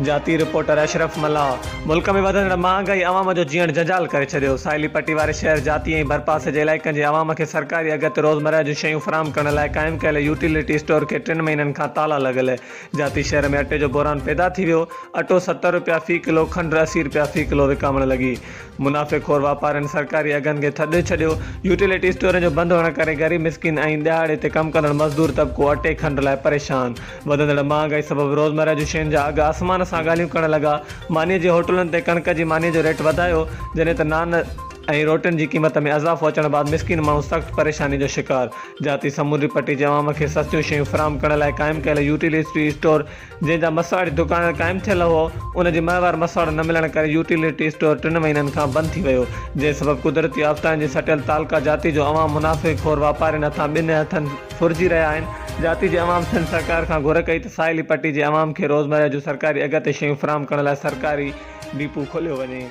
جاتي، رپورٽر، اشرف ملاح، ملڪ ۾ وڌندڙ مهانگائي عوام جو جيئڻ جنجال ڪري ڇڏيو، ساحلي پٽي واري شهر جاتي ۽ ڀرپاسي جي علائقن جي عوام کي سرڪاري اگهه تي روزمرهه جون شيون فراهم ڪرڻ لاء قائم ڪيل يوٽيلٽي اسٽور کي ٽن مهينن کان تالا لڳل، جاتي شهر ۾ اٽي جو بحران پيدا ٿي ويو، اٽو 70 رپيا في ڪلو، کنڊ 80 رپيا في ڪلو وڪامڻ لڳي. منافعي خور واپارين سرڪاري اگهن کي ٿڏي ڇڏيو، يوٽيلٽي اسٽورن جو بند هئڻ ڪري غريب مسڪين ۽ ڏهاڙي تي ڪم ڪندڙ مزدور طبقو اٽي کنڊ لاء پريشان، وڌندڙ مهانگائي سبب روزمره جون شين جا اگهه آسمان سان ڳالهيون ڪرڻ لڳا، مانيء جي هوٽلن تي ڪڻڪ جي مانيء جو ريٽ وڌايو، جڏهن ته نان ۽ روٽين جي قيمت ۾ اضافو اچڻ بعد مسڪين ماڻهو سخت پريشاني جو شڪار، جاتي سمونڊي پٽي جي عوام کي سستيون شيون فراهم ڪرڻ لاء قائم ڪيل يوٽيلٽي اسٽور جنهن جا مسواڙي دڪان قائم ٿيل هو، ان جي ماهوار مسواڙ نه ملڻ ڪري يوٽيلٽي اسٽور ٽن مهينن کان بند ٿي ويو، جنهن سبب قدرتي آفتائن جي سٽيل تعلقه جاتي جو عوام منافعي خور واپارين هٿان ٻن هٿن ڦرجي رهيا آهن، جاتي جي عوام سنڌ سرڪار کان گهر ڪئي ته ساحلي پٽي جي عوام کي روزمره جون سرڪاري اگهه تي شيون فراهم ڪرڻ لاء سرڪاري ڊپو کوليو وڃي.